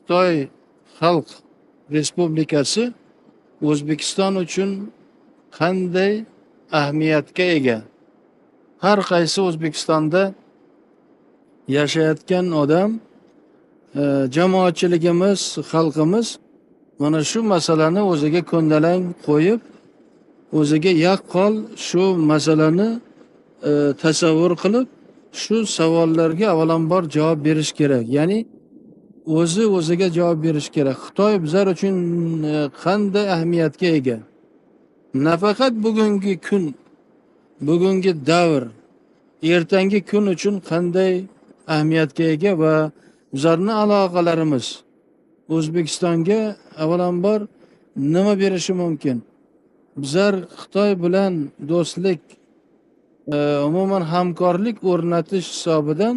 Xitoy Xalq Respublikasi O'zbekiston uchun qanday ahamiyatga ega? Har qaysi O'zbekistonda yashayotgan odam, jamoatchiligimiz, xalqimiz mana shu masalani o'ziga ko'ndalang qo'yib, o'ziga yaqqol shu masalani tasavvur qilib, shu savollarga avvalambor javob berish kerak. Ya'ni o'zi o'ziga javob berish kerak. Xitoy bizlar uchun qanday ahamiyatga ega? Nafaqat bugungi kun, bugungi davr, ertangi kun uchun qanday ahamiyatga ega va bizlarning aloqalarimiz O'zbekistonga avvalambor nima berishi mumkin? Bizlar Xitoy bilan do'stlik, umuman hamkorlik o'rnatish hisobidan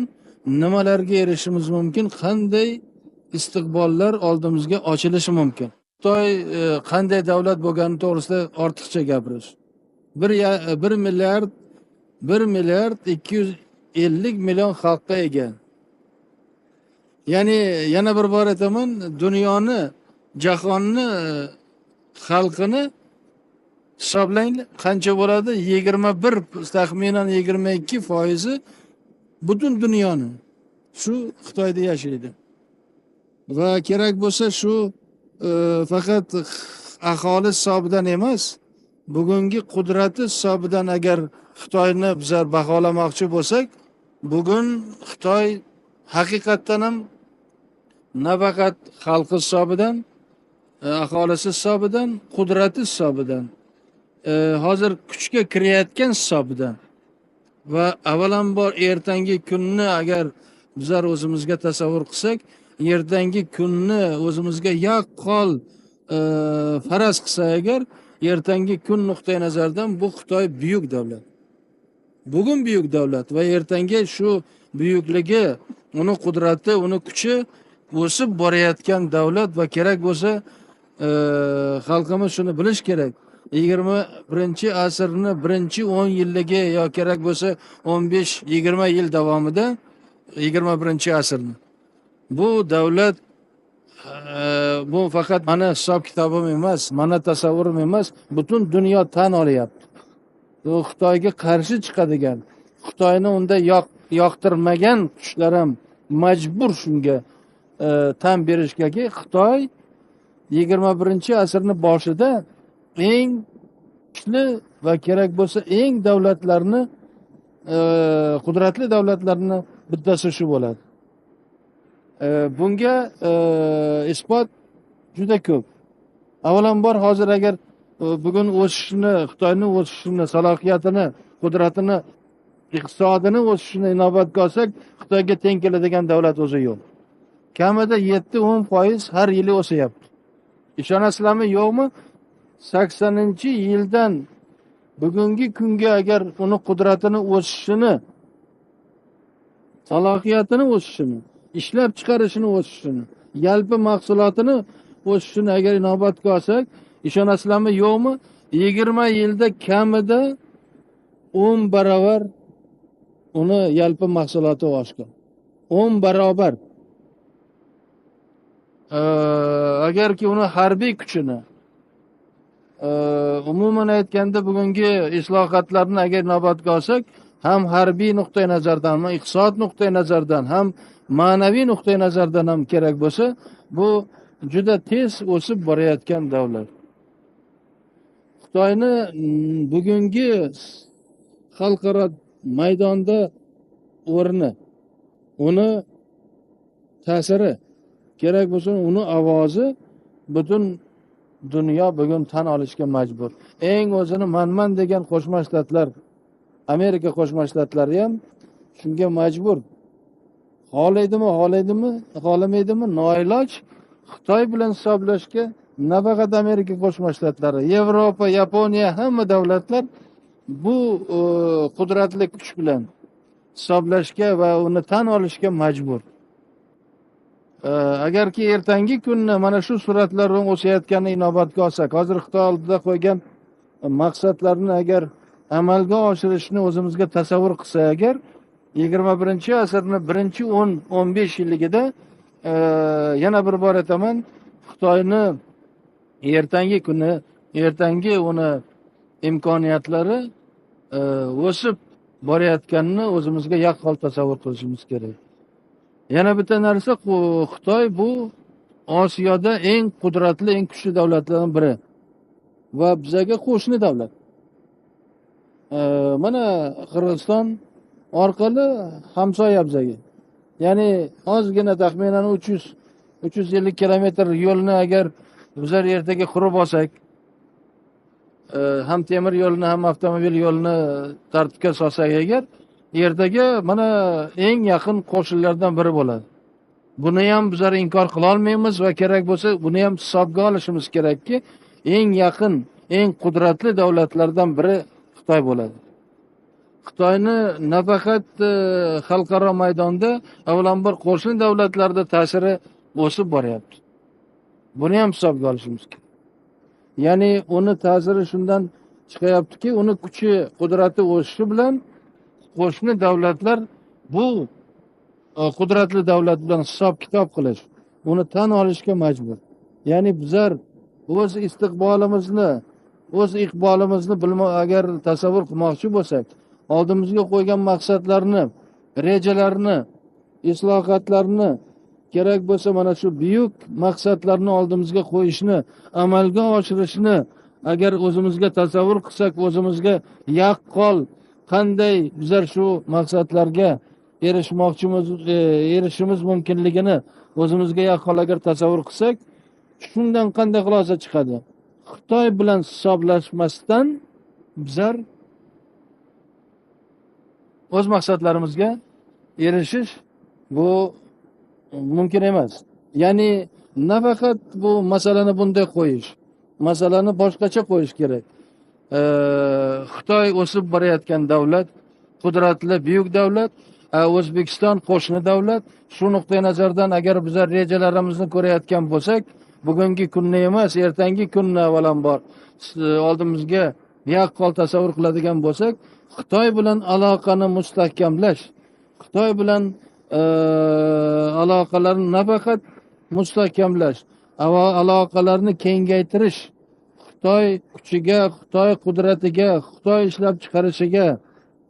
nimalarga erishishimiz mumkin? Qanday istiqbollar oldimizga ochilishi mumkin? Xitoy qanday davlat bo'lgani to'g'risida ortiqcha gapirish. 1 milliard 1 milliard 250 million xalqqa ega. Ya'ni yana bir bor aytaman, dunyoni, jahonni xalqini hisoblang, qancha bo'ladi? 21, taxminan 22% butun dunyoni shu Xitoyda yashaydi. Va kerak bo'lsa shu faqat aholi hisobidan emas, bugungi qudrati hisobidan agar Xitoyni bizlar baholamoqchi bo'lsak, bugun Xitoy haqiqatdan ham nafaqat xalqi hisobidan, aholisi hisobidan, qudrati hisobidan, hozir kuchga kirayotgan hisobidan va avvalambor ertangi kunni agar bizlar o'zimizga tasavvur qilsak, ertangi kunni o'zimizga yaqqol faraz qilsak agar, ertangi kun nuqtai nazaridan bu Xitoy buyuk davlat. Bugun buyuk davlat va ertangi shu buyukligi, uni qudrati, uni kuchi o'sib borayotgan davlat va kerak bo'lsa xalqimiz shuni bilish kerak. 21-asrni birinchi 10 yilligi yo kerak bo'lsa 15-20 yil davomida 21-asrni bu davlat, bu faqat mana hisob kitobim emas, mana tasavvurim emas, butun dunyo tan olyapti. Bu Xitoyga qarshi chiqadigan, Xitoyni unda yoqtirmagan kuchlar ham majbur shunga tan berishgaki, Xitoy 21-asrni boshida eng kuchli va kerak bo'lsa eng davlatlarni, qudratli davlatlarni bittasi shu bo'ladi. Bunga isbot juda ko'p. Avvalambor hozir agar bugun o'sishini, Xitoyning o'sishini, salohiyatini, qudratini, iqtisodini o'sishini inobatga olsak, Xitoyga teng keladigan davlat o'zi yo'q. Kamida 7-10% har yili o'syapti. Ishonasizlarmi, yo'qmi? 80-yildan bugungi kunga agar uni qudratini o'sishini, salohiyatini o'sishini, ishlab chiqarishini o'sishini, yalpi mahsulotini o'sishini agar inobatga olsak, ishonasizlarmi, yo'qmi? 20 yilda kamida 10 barobar uni yalpi mahsuloti oshgan. 10 barobar. Agarki uni harbiy kuchini, umuman aytganda bugungi islohotlarni agar inobatga olsak, ham harbiy nuqtai nazardan, ham iqtisod nuqtai nazardan, ham ma'naviy nuqtai nazardan ham kerak bo'lsa, bu juda tez o'sib borayotgan davlat. Xitoyni bugungi xalqaro maydonda o'rni, uni ta'siri, kerak bo'lsa uni ovozi butun dunyo bugun tan olishga majbur. Eng o'zini manman degan Qo'shma Shtatlar, Amerika Qo'shma Shtatlari ham shunga majbur. Xohlaydimi, xohlaydimi, xohlamaydimi, noiloj Xitoy bilan hisoblashga nafaqat Amerika Qo'shma Shtatlari, Yevropa, Yaponiya, hamma davlatlar bu qudratli kuch bilan hisoblashga va uni tan olishga majbur. Agarki ertangi kunni mana shu suratlardan o'sayotganini inobatga olsak, hozir Xitoy oldida qo'ygan maqsadlarni agar amalga oshirishni o'zimizga tasavvur qilsak, agar 21-asrni birinchi 10-15 yilligida yana bir bor aytaman, Xitoyni ertangi kuni, ertangi uni imkoniyatlari o'sib borayotganini o'zimizga yaqqol tasavvur qilishimiz kerak. Yana bitta narsa, Xitoy bu Osiyoda eng qudratli, eng kuchli davlatlardan biri va bizga qo'shni davlat. Mana Qirg'iziston orqali hamsoya bizga. Ya'ni ozgina taxminan 350 kilometr yo'lni agar bizlar ertaga qurib olsak, ham temir yo'lni ham avtomobil yo'lini tartibga solsak agar, ertaga mana eng yaqin qo'shnilardan biri bo'ladi. Buni ham bizlar inkor qila olmaymiz va kerak bo'lsa buni ham hisobga olishimiz kerakki, eng yaqin, eng qudratli davlatlardan biri Xitoy bo'ladi. Xitoyni nafaqat xalqaro maydonda, avvalambor qo'shni davlatlarda ta'siri o'sib boryapti. Buni ham hisobga olishimiz kerak. Ya'ni uni ta'siri shundan chiqayaptiki, uni kuchi, qudrati o'sishi bilan qo'shni davlatlar bu qudratli davlat bilan hisob-kitob qilish, uni tan olishga majbur. Ya'ni bizlar o'z istiqbolimizni, o'z iqbolimizni agar tasavvur qilmoqchi bo'lsak, oldimizga qo'ygan maqsadlarni, rejalarni, islohotlarni, kerak bo'lsa mana shu buyuk maqsadlarni oldimizga qo'yishni, amalga oshirishni agar o'zimizga tasavvur qilsak, o'zimizga yaqqol qanday bizlar shu maqsadlarga erishmoqchimiz, erishishimiz mumkinligini o'zimizga yaqqol agar tasavvur qilsak, shundan qanday xulosa chiqadi? Xitoy bilan hisoblashmasdan bizlar o'z maqsadlarimizga erishish bu mumkin emas. Ya'ni nafaqat bu masalani bunday qo'yish, masalani boshqacha qo'yish kerak. Xitoy o'sib borayotgan davlat, qudratli buyuk davlat, O'zbekiston qo'shni davlat. Shu nuqtai nazardan agar bizlar rejalarimizni ko'rayotgan bo'lsak, bugungi kunni emas, ertangi kunni avvalambor oldimizga yaqqol tasavvur qiladigan bo'lsak, Xitoy bilan aloqani mustahkamlash, Xitoy bilan aloqalarni nafaqat mustahkamlash, aloqalarni kengaytirish, Xitoy kuchiga, Xitoy qudratiga, Xitoy ishlab chiqarishiga,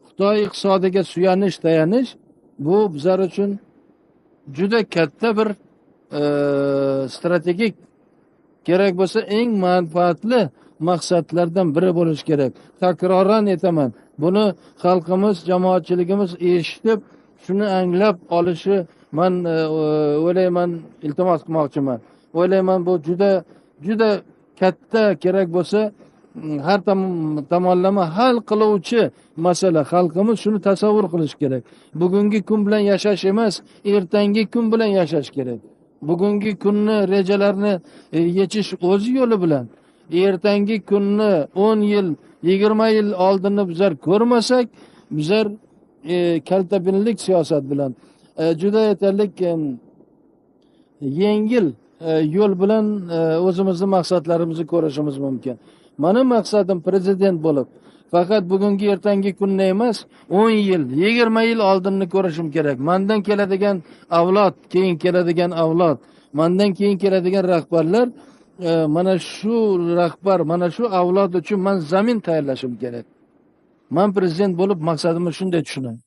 Xitoy iqtisodiga suyanish, tayanish bu bizlar uchun juda katta bir strategik, kerak bo'lsa eng manfaatli maqsadlardan biri bo'lishi kerak. Takroran aytaman, buni xalqimiz, jamoatchiligimiz eshitib, shuni anglab olishi man o'ylayman, iltimos qilmoqchiman. O'ylayman bu juda juda katta, kerak bo'lsa har tomonlama hal qiluvchi masala. Xalqimiz shuni tasavvur qilish kerak. Bugungi kun bilan yashash emas, ertangi kun bilan yashash kerak. Bugungi kunni rejalarni yechish o'z yo'li bilan, ertangi kunni 10 yil, 20 yil oldinni bizlar ko'rmasak, bizlar kaltabinlik siyosat bilan juda yetarlik yengil yo'l bilan o'zimizni maqsadlarimizni ko'rishimiz mumkin. Mani maqsadim prezident bo'lib faqat bugungi ertangi kunni emas, 10 yil, 20 yil oldinni ko'rishim kerak. Mendan keladigan avlod, keyin keladigan avlod, mendan keyin keladigan rahbarlar, mana shu rahbar, mana shu avlod uchun men zamin tayyorlashim kerak. Men prezident bo'lib maqsadimni shunday tushunaman.